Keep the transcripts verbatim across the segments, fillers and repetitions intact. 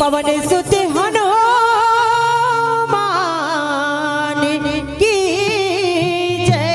पवन सुत हनुमान की जय।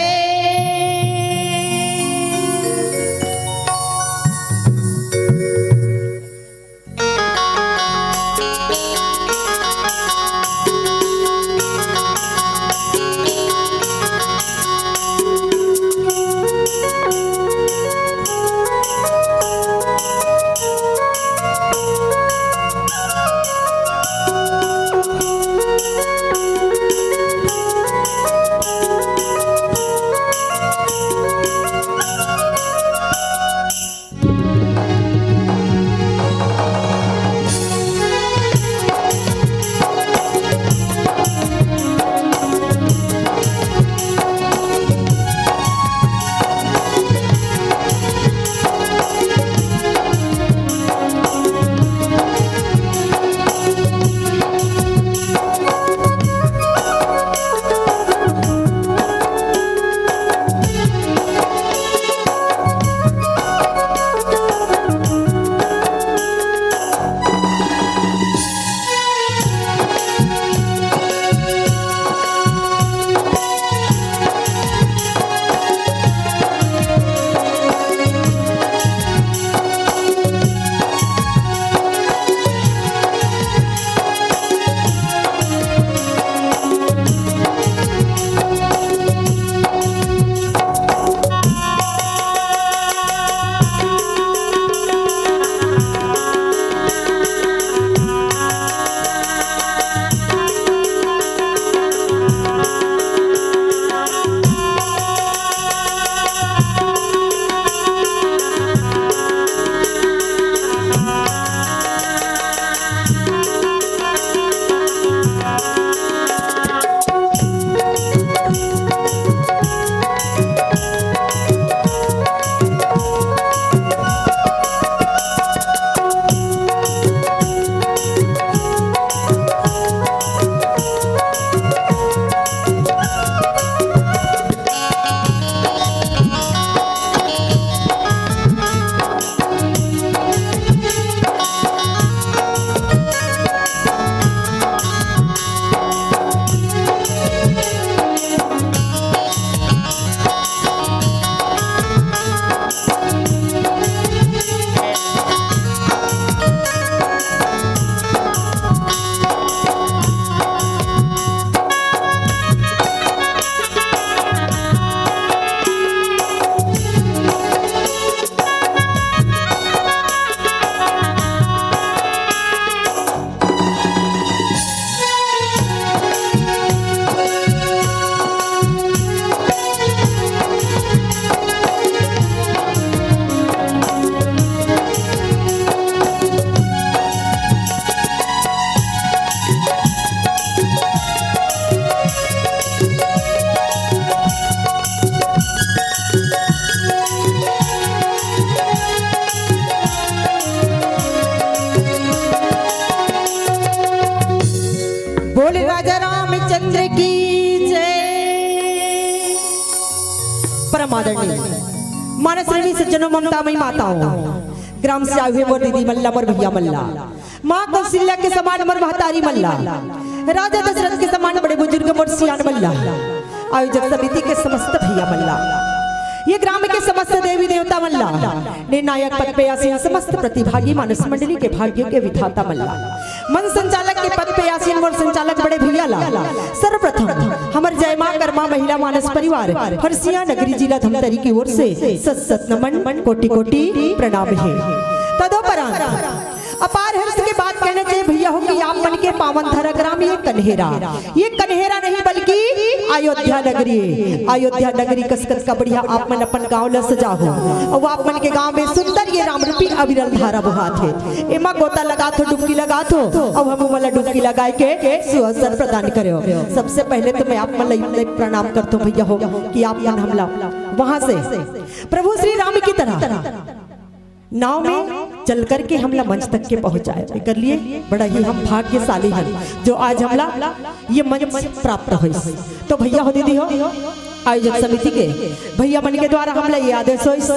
बोल राजा रामचंद्र की जय। परम आदरणीय मानस प्रेमी सज्जनों, ममता मई माताओं, ग्राम से आए हुए मोर दीदी मल्ला, मोर भैया मल्ला, माँ कौशल्या के समान मोर महतारी मल्ला, राजा दशरथ के समान बड़े बुजुर्ग मोर सियान मल्ला, आयोजक समिति के समस्त भैया मल्ला, ये ग्राम के समस्त देवी देवता मल्ला, निर्णायक पद पे आसीन समस्त प्रतिभागी मानस मंडली के भाग्यों के विधाता मल्ला, मंच संचालक के पद पे आसीन मोर संचालक बड़े भैया ला, सर्वप्रथम हमर जय माँ कर्मा महिला मानस परिवार फरसिया नगरी जिला धमतरी की ओर से सत सत नमन, कोटि कोटि प्रणाम हे। तदोपरांत अपार हर्ष के बात कहना चाहिए भैया हो कि आप मन के पावन धरा ग्राम ये कन्हेरा, ये कन्हेरा नहीं बल्कि अयोध्या नगरी हे। अयोध्या नगरी कस कतका बढ़िया आप मन अपन गांव ला सजाहो, अउ आप मन के गांव में सुंदर ये राम रूपी अविरल धारा बोहात हे। एमा गोता लगात हो, डुबकी लगात हो, अउ हम ओमन ला डुबकी लगाए के सुअवसर प्रदान करेव। सबसे पहले तो मैं आप मन ला इतना ही प्रणाम करत हों भैया हो कि आप मन हमला वहां से प्रभु श्री राम की तरह नाव में चल करके हमला मंच तक के पहुंचाए। एकर लिए बड़ा ही हम भाग्यशाली हन जो आज हमला ये मंच प्राप्त होइस। तो भैया हो, दीदी हो, आयोजक समिति के भैया मन के द्वारा हमला ये आदेश होइस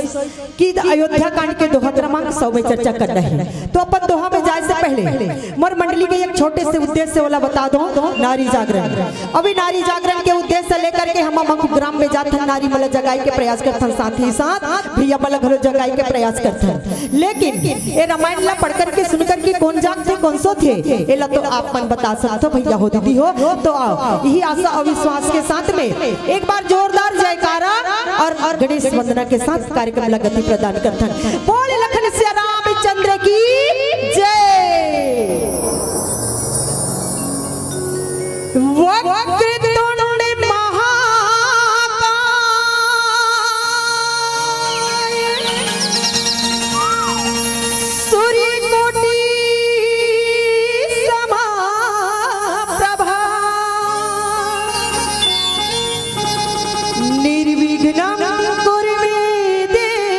कि अयोध्या कांड के दोहा क्रमांक सौ में चर्चा करना है। तो अपन दोहा में जाए से पहले मोर मंडली के एक छोटे से उद्देश्य वाला बता दो, नारी जागरण। अभी नारी जागरण के उद्देश्य लेकर के हम मखु ग्राम में जाथन, नारी मन ला जगाए के प्रयास करथन, साथ ही साथ भैया मन ला घलो जगाए के प्रयास करथन। लेकिन ये रामायण ला पढ़ करके, सुन करके कौन जागथे, कौन सोथे, एला तो आप मन बता सकथो भैया हो, दीदी हो। तो आओ, यही आशा और विश्वास के साथ में एक बार जोरदार जयकारा और, और गणेश वंदना के साथ कार्यक्रम ला गति प्रदान करथन। बोल लखन सिया रामचंद्र की जय। वक्रतुंड महाकाय सूर्यकोटि समाप्रभा निर्विघ्नं कुरु मे देव।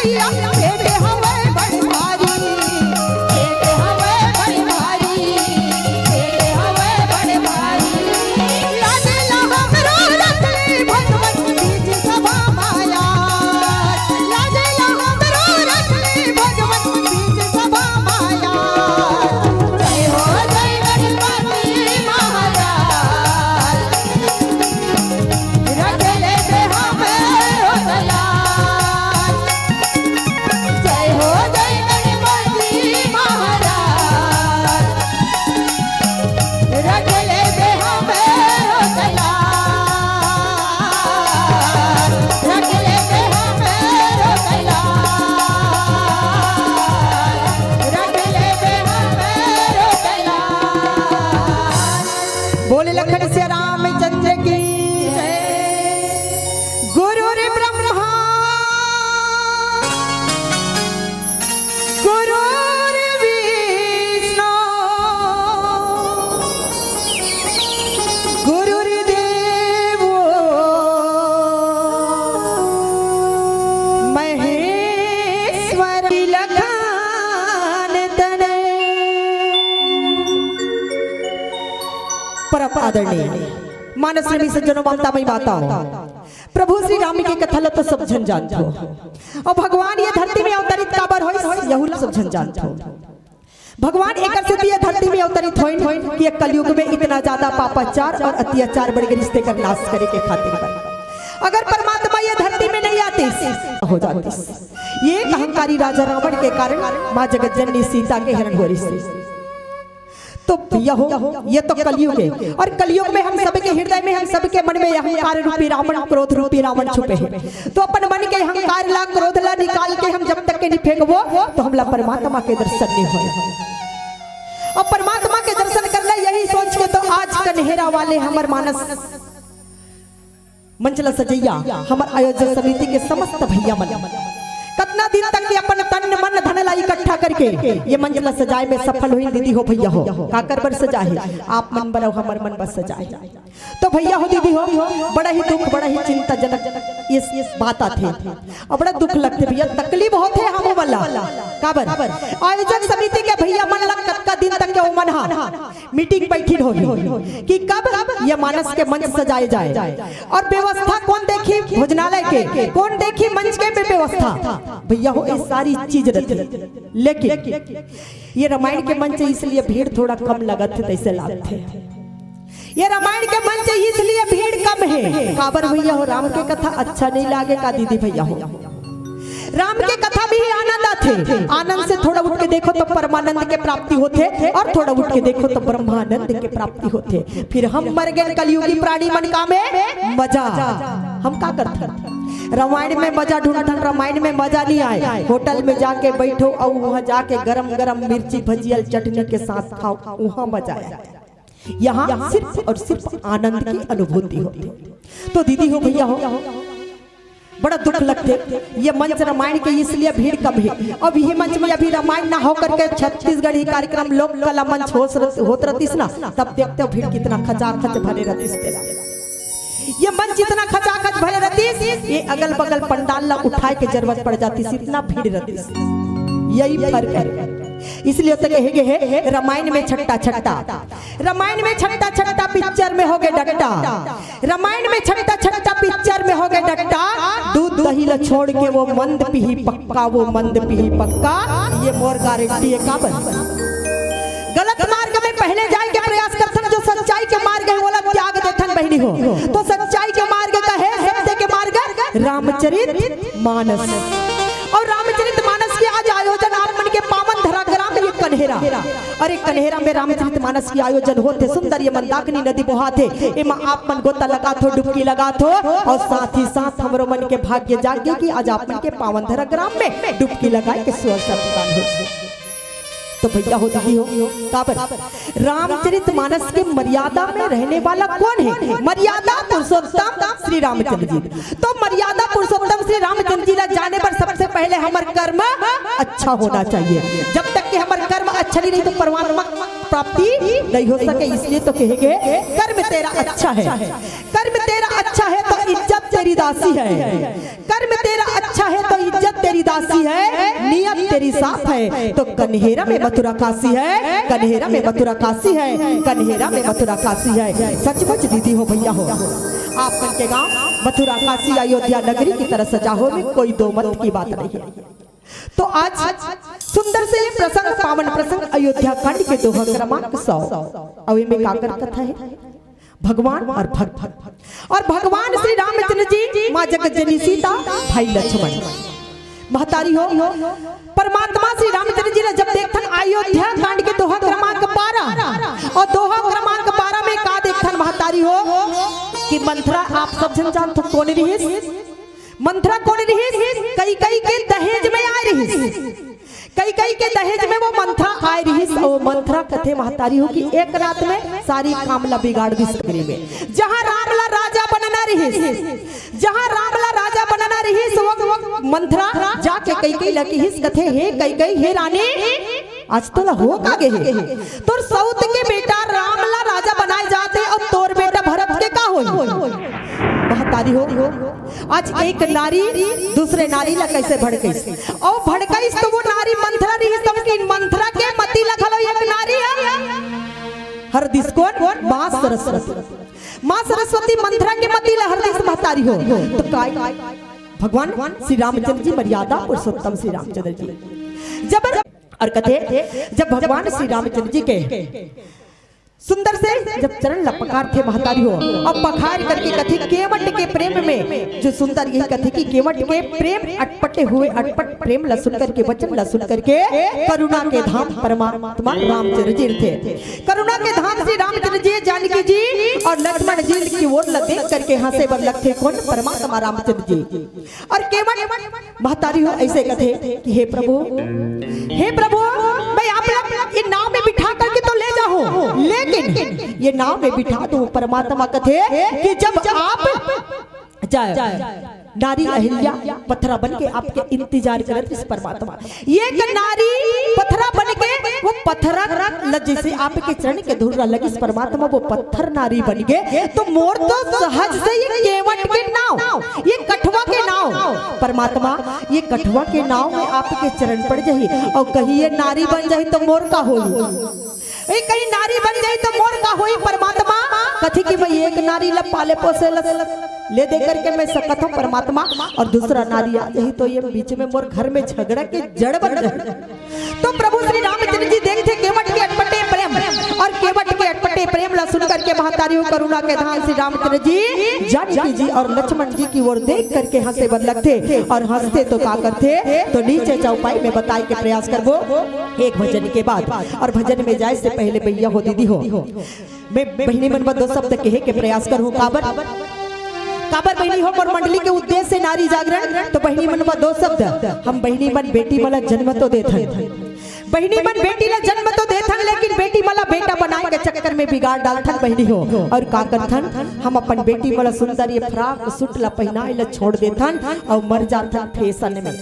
पेट हवे बड़ भारी, पेट हवे बड़ भारी, पेट हवे बड़ भारी। लाजे ला हमरो रख ले भगवन बीच सभा माया। लाजे ला हमरो रख ले भगवन बीच सभा माया। जय हो जय गणपति महाराज। रख ले दे हमरो दलाल। जय हो जय गणपति महाराज। रख ले दे हमरो दलाल। रख ले दे हमरो दलाल। रख ले दे हमरो दलाल। बोले लखन सिया रामचंद्र की जय। गुरुर्ब्रह्मा गुरुर्विष्णु गुरुर्देवो महेश्वर। लखान तनय। परम आदरणीय मानस प्रेमी सज्जनों, ममतामयी माताओं, प्रभु श्री राम के कथा ल तो सब झन जानथो, अउ भगवान ये धरती में अवतरित काबर होइस, यहू ल सब झन जानथो। भगवान एकर सेती ये धरती में अवतरित होइन कि ये कलयुग में इतना ज्यादा पापाचार अउ अत्याचार बढ़ गे रिहिस, तेकर नाश करे के खातिर बर। अगर परमात्मा ये धरती में नहीं आतिस, हो जातिस। ये अहंकारी राजा रावण के कारण माँ जगत जननी सीता के हरण हो रिहिस। तो भैया हो, ये तो कलयुग हे, अउ कलयुग में हम सबके हृदय में, हम सबके मन में अहंकार रूपी रावण, क्रोध रूपी रावण छुपे हे। तो अपन मन के अहंकार ला, क्रोध ला निकाल के हम जब तक के नहीं फेंकबो, तो हमला परमात्मा के दर्शन नहीं होय। अउ परमात्मा के दर्शन करना, यही सोच के तो आज कन्हेरा वाले हमर मानस मंच ला सजइया हमर आयोजन समिति के समस्त भैया मन कतना दिन तक के अपन तन मन धन ला इकट्ठा करके ये मंच ला सजाए में सफल होइन दीदी हो, भैया हो। काकर बर सजाए हे? आप मन बर अउ हमर मन बर सजाए हे। तो भैया हो, दीदी हो, बड़ा ही दुख, बड़ा ही चिंताजनक ये, ये बात आथे अउ बड़ा दुख लगथे भैया, तकलीफ होथे हम मन ला। काबर? आयोजक समिति के भैया मन ला कतका दिन तक के ओमन हा मीटिंग बैठिन होही कि कब ये मानस के मंच सजाए जाए अउ व्यवस्था कोन देखही भोजनालय के, कोन देखही मंच के व्यवस्था। भैया हो, ये सारी चीज रथे, लेकिन ये रामायण के मंच हे, इसलिए भीड़ थोड़ा कम लगत हे, तइसे लागथे। ये रामायण के मंच हे, इसलिए भीड़ कम हे। काबर भैया हो? राम के कथा अच्छा नहीं लागे का दीदी भैया हो? राम के कथा में ही आनंद आथे। आनंद से थोड़ा उठ के देखो तो परमानंद के प्राप्ति होथे अउ थोड़ा उठ के देखो तो ब्रह्मानंद के प्राप्ति होथे। फिर हम मर गए कलयुगी प्राणी मन का में मजा। हम का करथन? रामायण में मजा ढूंढथन, रामायण में मजा नहीं आए। होटल में जाके बैठो अउ वहां जाके गरम गरम मिर्ची भजिया चटनी के साथ खाओ, वहां मजा आए। यहाँ सिर्फ अउ सिर्फ आनंद की अनुभूति होथे। तो दीदी हो, भैया हो, बड़ा दुख लगथे। ये मंच रामायण के, इसलिए भीड़ कम हे। अब ये मंच में अभी रामायण ना हो करके छत्तीसगढ़ी कार्यक्रम लोक कला मंच होत रह-, होत रहतिस ना, तब देखते हो भीड़ कितना खचाखच भरे रहतिस तेला। ये मंच इतना खचाखच भरे रहतिस, ये अगल बगल पंडाल ला उठाए के जरूरत पड़ जातिस, इतना भीड़ रहतिस। यही फर्क हे। इसलिए तो कहे गे हे, रामायण में छट्टा छट्टा, रामायण में छट्टा छट्टा पिक्चर में हो गे डट्टा, रामायण में छट्टा छट्टा पिक्चर में हो गे डट्टा। दूध दही ला छोड़ के वो मंद पीही पक्का, वो मंद पीही पक्का। ये मोर गारंटी हे। काबर? गलत मार्ग में पहले जाए के प्रयास करथन, जो सच्चाई के मार्ग हे, ओला त्याग देथन बहिनी हो। तो सच्चाई के मार्ग का हे, सत्य के मार्ग रामचरित मानस। अउ रामचरित मानस के आज आयोजन आप मन के पावन धरा ग्राम ये कन्हेरा, अरे कन्हेरा में रामचरित मानस के आयोजन होथे। सुंदर ये मंदाकिनी नदी बोहाथे, एमा आप मन गोता लगाथो, डुबकी लगाथो अउ साथ ही साथ हमरो मन के भाग्य जागे कि आज आप मन के पावन धरा ग्राम में डुबकी लगाए के सुअवसर प्रदान हो। तो भैया हो, दीदी हो, काबर? रामचरित मानस के मर्यादा में रहने वाला कोन हे? मर्यादा पुरुषोत्तम श्री रामचंद्र जी। तो मर्यादा पुरुषोत्तम श्री रामचंद्र जी ला जाने बर सबसे पहले हमर कर्म अच्छा होना चाहिए। जब तक कि हमर कर्म अच्छा नहीं रही तो परमात्मा प्राप्ति नहीं हो सके। इसलिए तो कहे गे, कर्म तेरा अच्छा है, कर्म तेरा अच्छा है तो इज्जत तेरी दासी है। कर्म तेरा अच्छा है तो इज्जत तेरी दासी है, नियत तेरी साफ है, तो कन्हेरा में मथुरा काशी है, कन्हेरा में मथुरा काशी है, कन्हेरा में मथुरा काशी है। सचमुच दीदी हो भैया हो, आप मन के गांव मथुरा काशी अयोध्या नगरी की तरह सजा हो में कोई दो मत की बात नहीं है। तो आज सुंदर से ये प्रसंग, पावन प्रसंग अयोध्या कांड के दोहा क्रमांक सौ। अउ एमे काकर कथा है? भगवान और भक्त, और भगवान श्री रामचंद्र जी, माँ जगत जननी सीता, भाई लक्ष्मण। महतारी हो, परमात्मा श्री रामचंद्र जी ने जब देखथन अयोध्या कांड के दोहा क्रमांक बारह, और दोहा क्रमांक बारह में का देखथन महतारी हो, कि मंथरा आप सब झन जानथो कोन रिहिस? मंथरा कोन रिहिस? कैकई के दहेज में आय रिहिस। कैकई के दहेज में वो मंथरा आय रिहिस, वो मंथरा कथे महतारी हो कि एक रात में सारी काम ला बिगाड़ दिस सगरी में। जहाँ राम ला राजा बनना रिहिस, जहाँ राम ला राजा बनना रिहिस, वो, वो मंथरा जाके कैकई ला किहिस, कथे, "हे कैकई, हे रानी, आज तोला हो का गे हे? तोर सौत के बेटा राम ला राजा बनाए जात हे अउ तोर बेटा भरत के का होही?" महतारी हो, आज एक नारी दूसरे नारी ला कैसे भड़कइस? अउ भड़कइस तो वो नारी मंथरा रिहिस, तब कि मंथरा के मति ला घलो एक नारी ह हर दिस कोन? माँ सरस्वती। माँ सरस्वती मंथरा के मति ला हर दिस महतारी हो। तो काय भगवान श्री रामचंद्र जी, मर्यादा पुरुषोत्तम श्री रामचंद्र जी, जब और कथे, जब भगवान श्री रामचंद्र जी के सुंदर से जब चरण ला पखारथे महतारी हो, अब पखार करके कथे केवट के प्रेम में, जो सुंदर यही कथे कि केवट के प्रेम अटपटे हुए, अटपट प्रेम ला सुन करके, वचन ला सुन करके करुणा के धाम परमात्मा रामचंद्र जी थे। करुणा के धाम श्री रामचंद्र जी, जानकी जी और लक्ष्मण जी की ओर ला देख करके हंसे बर लगथे कोन? परमात्मा रामचंद्र जी। और केवट महतारी हो ऐसे कथे कि हे प्रभु, हे प्रभु, मैं आप लोग ये नाव में बिठा करके तो ले जाहूं, लेकिन ये नाव में बिठा दो, परमात्मा कथे कि जब आप जाए, नारी अहिल्या पथरा बन के आपके इंतजार करत इस परमात्मा। एक नारी पथरा बन के, वो पथरा ल जैसे आपके चरण के धूल ला लगिस परमात्मा, वो पत्थर नारी बन गे, तो मोर तो सहज से ये केवट के नाव, ये कठवा के नाव परमात्मा, ये कठवा के नाव में आपके चरण पड़ जाही, अउ कहीं ये नारी बन जाही तो मोर का होही? ए, कहीं नारी बन जाही तो मोर का होही? परमात्मा कथे कि मैं एक नारी ला पाले पोसे ला ले दे करके मैं सकत हूँ परमात्मा, और दूसरा नारी आ जाही तो ये बीच में मोर घर में झगड़ा के जड़ बन जाही। तो प्रभु श्री रामचंद्र जी देखथे केवट के अटपटे प्रेम, और केवट के अटपटे प्रेम ला सुन करके महतारी हो करुणा के धाम श्री रामचंद्र जी, जानकी जी और लक्ष्मण जी की ओर देख करके हंसे बर लगथे, और हंसथे तो का करथे, तो नीचे चौपाई में बताए के प्रयास करबो एक भजन के बाद। और भजन में जाए से पहले भैया हो, दीदी हो, मैं बहिनी मन बर दो शब्द कहे के प्रयास करहूं। काबर, काबर बहिनी हो, मोर मंडली के उद्देश्य नारी जागरण, तो बहिनी मन बर दो शब्द। हम बहिनी मन बेटी मन ला जन्म तो देथन, बहिनी मन बेटी ला जन्म तो देथन, लेकिन बेटी मन ला बेटा बनाए के चक्कर में बिगाड़ डालथन बहिनी हो। और का करथन, हम अपन बेटी मन ला सुंदर ये फ्रॉक सूट ला पहनाए ला छोड़ देथन और मर जाथन फैशन में।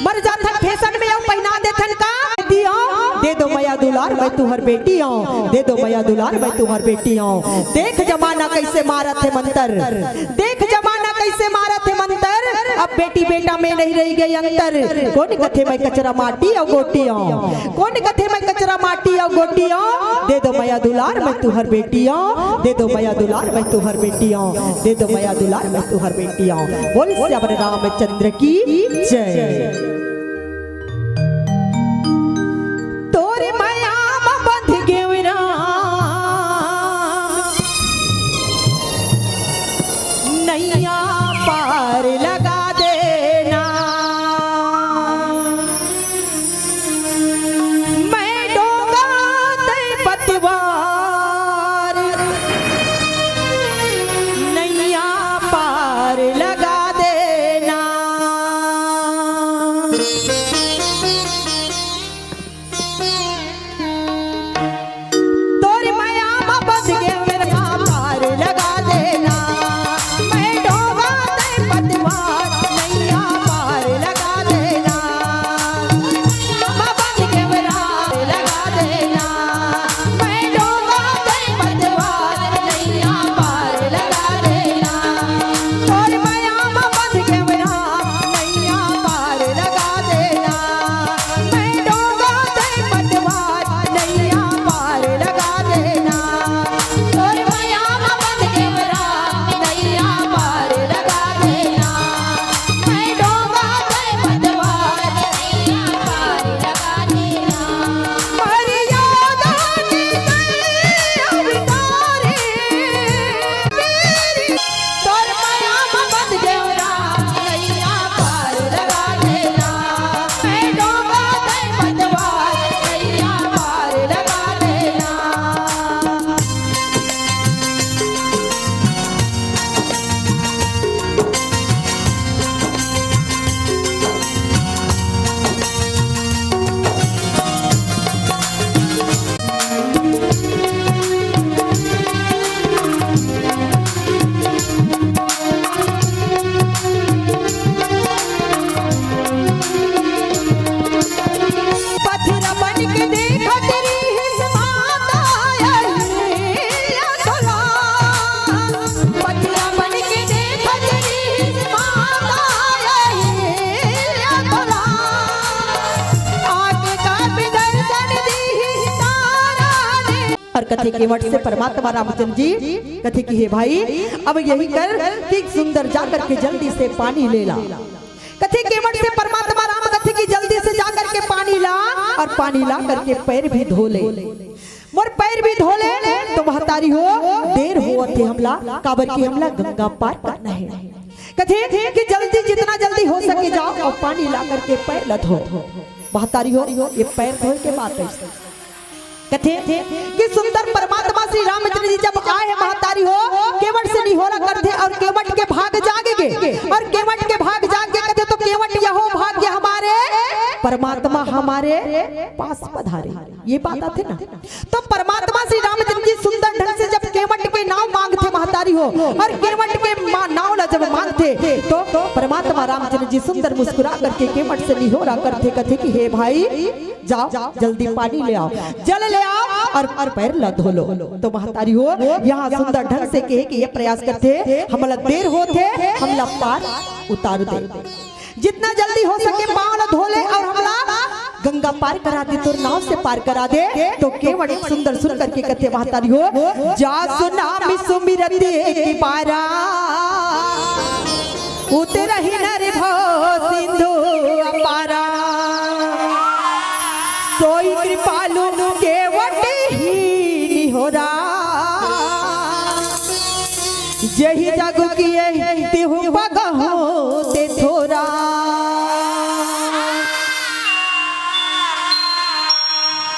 मर जाथन फैशन में अउ पहिना देथन का? दियो, दे दो मया दुलार, मैं तुहर बेटी आऊं, दे दो मया दुलार, मैं तुहर बेटी आऊं। देख जमाना कैसे मारत हे मंतर, देख जमाना कैसे मारत हे मंतर, अब बेटी बेटा में नहीं रह गई अंतर। कोन कथे मैं कचरा माटी अउ गोटी आऊं, कोन कथे मैं कचरा माटी अउ गोटी आऊं। दे दो मया दुलार, मैं तुहर बेटी आऊं, दे दो मया दुलार, मैं तुहर बेटी आऊं, दे दो मया दुलार, मैं तुहर बेटी आऊं। बोल सियावर रामचंद्र की जय। तोरे मया म बंध गेवरा, नैया पार लगा देना। मैं डोंगा तै पतवार, नैया पार लगा देना। तोर मया म बस के मेरा पार लगा देना, मैं डोबा तै पतवार, नैया पार लगा देना। म बस के मेरा लगा देना, मैं डोबा तै पतवार, नैया पार लगा देना। तोर मया म बस के मेरा कथे केवट से परमात्मा रामचंद्र जी, कथे कि हे भाई, अब यही कर कि सुंदर जा करके जल्दी से पानी ले ला। कथे केवट से परमात्मा राम कथे कि जल्दी से जा करके पानी ला और पानी ला करके पैर भी धो ले। मोर पैर भी धो ले, तो महतारी हो, देर होवत हे हमला, काबर कि हमला गंगा पार करना हे। कथे कि जल्दी, जितना जल्दी हो सके जाओ और पानी ला करके पैर ला धो। महतारी हो, ये पैर धोए के बात हे। कथे कि सुंदर परमात्मा श्री रामचंद्र जी जब आए हे महतारी हो, केवट से निहोरा करथे और केवट के भाग जाग गे, और केवट के भाग जाग गे कथे तो केवट यहो भाग्य हमारे परमात्मा हमारे पास पधारे। ये बात आथे ना, तो परमात्मा श्री रामचंद्र जी सुंदर ढंग से जब केवट के नाव मांगथे महतारी हो, और केवट के मा-, नाव ला जब मांगथे, तो परमात्मा रामचंद्र जी सुंदर मुस्कुरा करके केवट से निहोरा करथे, कथे कि हे भाई, जाओ, जल्दी पानी ले आओ, जल ले आओ और, और पैर ला धो लो। तो महतारी हो, यहाँ सुंदर ढंग से कहे कि ये प्रयास करथे, हमला देर होथे, हमला पार उतार दे। जितना जल्दी हो सके पाँव ला धो ले और हमला गंगा पार करा दे, तोर नाव से पार करा दे। तो केवट सुंदर सुन करके कथे महतारी हो, जा सुना मी सुमिरत की पारा, उतरहि नर भव सिंधु अपारा। सोई कृपालु केवट ही निहोरा, जही जग किए तिहु पगहु ते थोरा।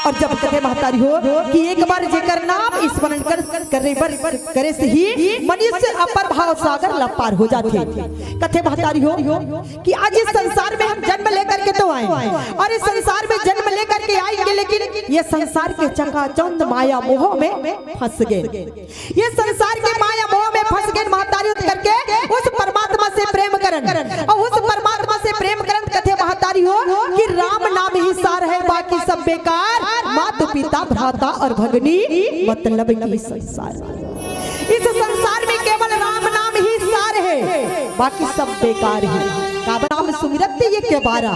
और जब कथे महतारी हो कि एक बार जेकर नाम स्मरण कर, करे बर, करे से ही मनुष्य अपर भाव सागर ला पार हो जाथे। कथे महतारी हो कि आज इस संसार में हम जन्म लेकर के तो आए, और इस संसार में जन्म लेकर के आएंगे, लेकिन ये संसार के चकाचौंध माया मोह में फंस गए। ये संसार के माया मोह में फंस गए महतारी हो, करके उस परमात्मा से प्रेम करन, और उस परमात्मा से प्रेम करन कथे महतारी हो कि राम नाम ही सार है, बाकी सब बेकार। माता पिता भ्राता और भगनी मतलब की संसार। इस संसार में केवल राम नाम ही सार है, बाकी सब बेकार है। काबर नाम सुमिरत ये के बारा,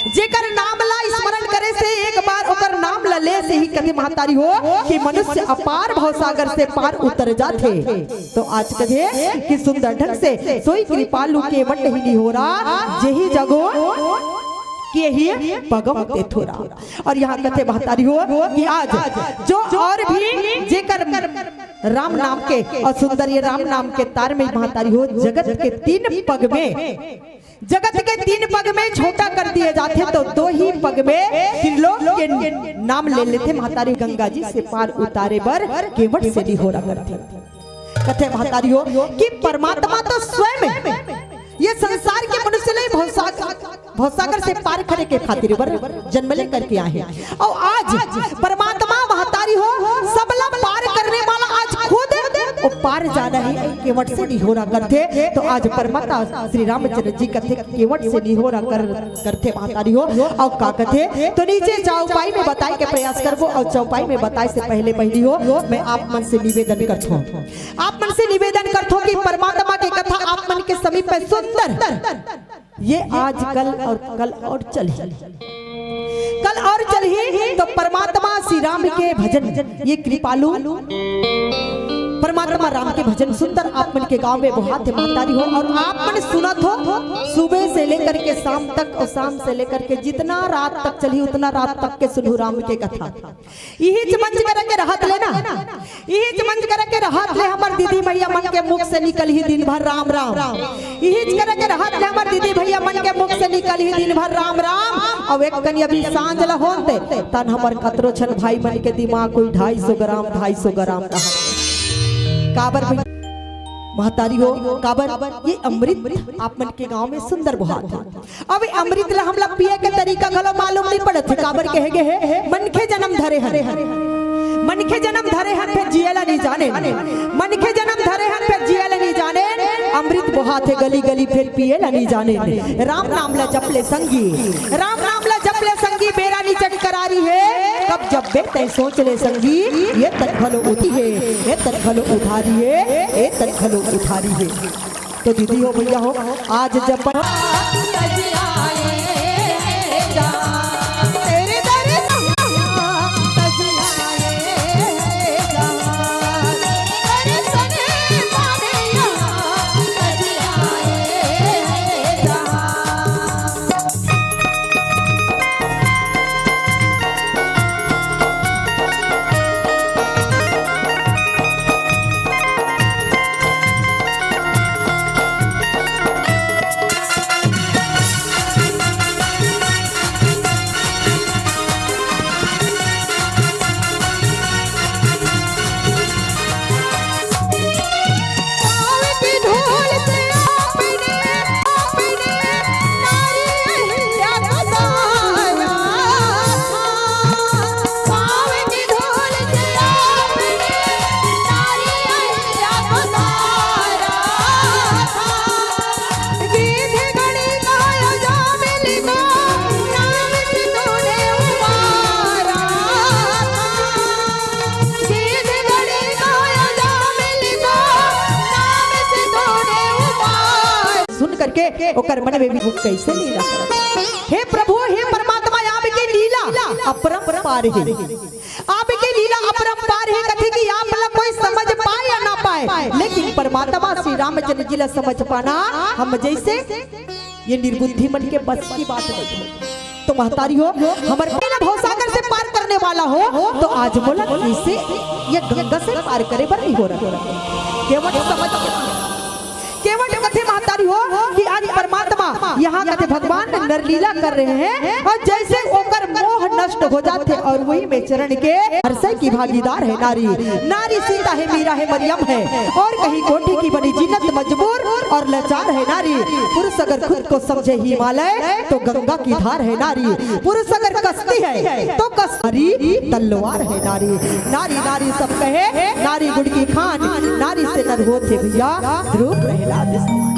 जेकर नाम ला स्मरण करे से एक बार ओकर नाम ला ले से ही कथे महतारी हो कि मनुष्य अपार भवसागर से पार उतर जाथे। तो आज कथे कि सुंदर ढंग से सोई कृपालु केवट ही निहोरा, जेहि जगो किए ही पगहु ते थोरा। और यहाँ कथे महतारी हो कि आज जो और भी जेकर राम नाम के और सुंदर ये राम नाम के तार में महतारी हो जगत के तीन पग में, जगत के तीन पग में छोटा कर दिए जाथे, तो दो ही पग में त्रिलोक के नाम ले लेथे महतारी। गंगा जी से पार उतारे बर केवट से निहोरा करथे। कथे महतारी हो कि परमात्मा तो स्वयं ये संसार के मनुष्य ले भवसागर, भवसागर से पार करे के खातिर बर जन्म लेकर के आए हैं। और आज परमामात्मा महतारी हो, सबला पार करने वाला आज खुद वो पार जाना ही केवट से निहोरा करथे। तो आज परमात्मा श्री रामचंद्र जी कथे केवट से निहोरा कर, करथे महतारी हो। और का कथे तो नीचे चौपाई में बताए के प्रयास करबो। और चौपाई में बताए से पहले पहली हो मैं आप मन से निवेदन करथों, आप मन से निवेदन करथों कि परमात्मा के कथा आप मन के समीप में सुंदर ये आज कल और कल और चलही, कल और चलही तो परमात्मा श्री राम के भजन, ये कृपालु परमात्मा राम के भजन सुंदर आप मन के गांव में बोहात हे महतारी हो। और आप मन सुनत हो सुबह से लेकर के शाम तक और शाम से लेकर के जितना रात तक चलही उतना रात तक के सुनहु राम के कथा। इहीच मंच करा के रहत ले ना, इहीच मंच करा के रहत ले हमर दीदी भैया मन के मुख से निकलही दिन भर राम राम। इहीच करा के रहत ले हमर दीदी भैया मन के मुख से निकलही दिन भर राम राम। अब एक कनी अभी सांझ ल होन दे, तन हमर कतरो झन भाई मन के दिमाग कोई ढाई सौ ग्राम, ढाई सौ ग्राम रहा। काबर भी महतारी हो, काबर ये अमृत आप मन के गांव में सुंदर बोहात हे। अब अमृत ला हमला पिए के तरीका घलो मालूम नहीं पड़त हे, काबर कहे गे हे, मनखे जन्म धरे हन, मनखे जन्म धरे हन, फेर जिए ला नहीं जाने, मनखे जन्म धरे हन, फेर जिए ला नहीं जाने। अमृत बोहात हे गली गली, फेर पिए ला नहीं जाने। राम नाम ला जप ले संगी, राम नाम ला जप ले संगी, बेरा निचट करारी हे, कब जब्बे तै सोच ले संगी, ये तन घलो उठी हे, ये तन घलो उठारी हे, ये तन घलो उठारी हे। तो दीदी हो, भैया हो, आज जब तेरे दर ओकर मन में भी वो कैसे लीला करत हे। हे प्रभु, हे परमात्मा, आप के लीला अपरंपार हे, आप के लीला अपरंपार हे। कथे कि आप ला कोई समझ पाए या ना पाए, लेकिन परमात्मा श्री रामचंद्र जी ला समझ पाना हम जैसे ये निर्बुद्धि मन के बस की बात नहीं हे। तो महतारी हो, हमर पहला भवसागर से पार करने वाला हो, तो आज मोला इसे ये गंगा से पार करे बर नहीं हो रहा। केवट समझ, केवट कथे महतारी हो कि आज परमात्मा यहाँ कथे भगवान नरलीला कर रहे हैं और जैसे ओकर मोह नष्ट हो जाथे और वही में चरण के हर्षय की भागीदार है नारी। नारी सीता है, मीरा है, मरियम है और कहीं कोठी की बनी जीनत मजबूर और लाचार है नारी। पुरुष अगर खुद को समझे हिमालय तो गंगा की धार है नारी। पुरुष अगर कस्ती है तो कस नारी तलवार है नारी। नारी नारी सब कहे, नारी गुण की खान, नारी से नर होथे भैया ध्रुव प्रहलाद समान।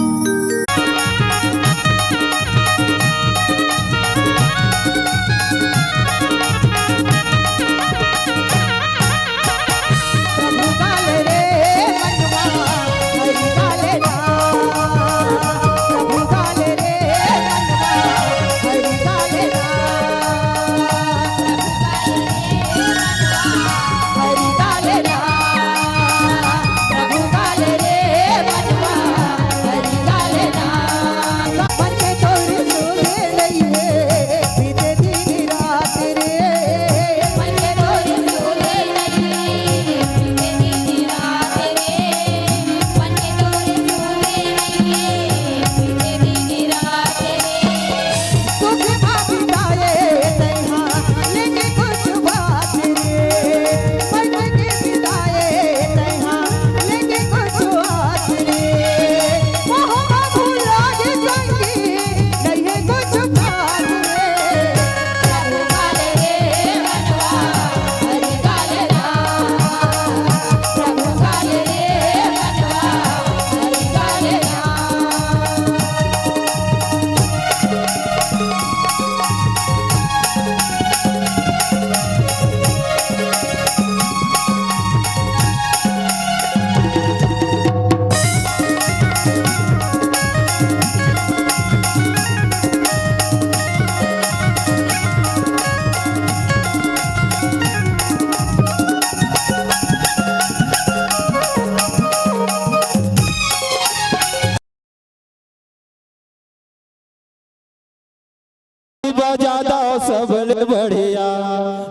बजा दव सबले बढ़िया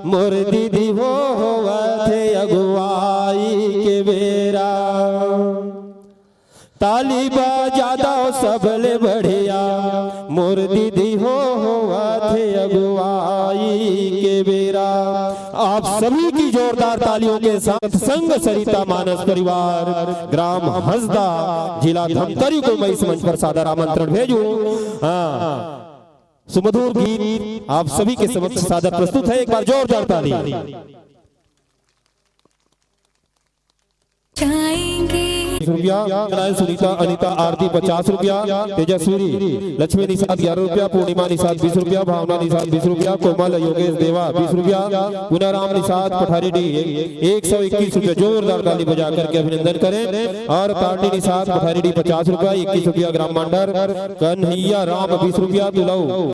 मोर दीदी हो, होवत हे अगुवाई के बेरा। ताली बजा दव सबले बढ़िया मोर दीदी हो, होवत हे अगुवाई के बेरा। आप सभी की जोरदार तालियों के साथ संघ सरिता मानस परिवार, ग्राम हसदा, जिला धमतरी को मैं इस मंच पर सादर आमंत्रण भेजूं। हाँ, सुमधुर गीत आप सभी के समक्ष सादर प्रस्तुत है। एक बार जोरदार ताली। बीस रुपया, सुनीता, अनिता, आरती पचास रुपया, तेजस्वी, लक्ष्मी निषाद ग्यारह रुपया, पूर्णिमा निषाद बीस रुपया, भावना निषाद बीस रुपया, कोमल योगेश देवा बीस रुपया, पुनाराम निषाद पठारी डी एक सौ इक्कीस रुपया। जोरदार ताली बजा करके अभिनंदन करें। और तांडी निषाद पठारी डी पचास रुपया, इक्कीस रुपया ग्राम मांडर, कन्हैया राम बीस रुपया, तुलऊ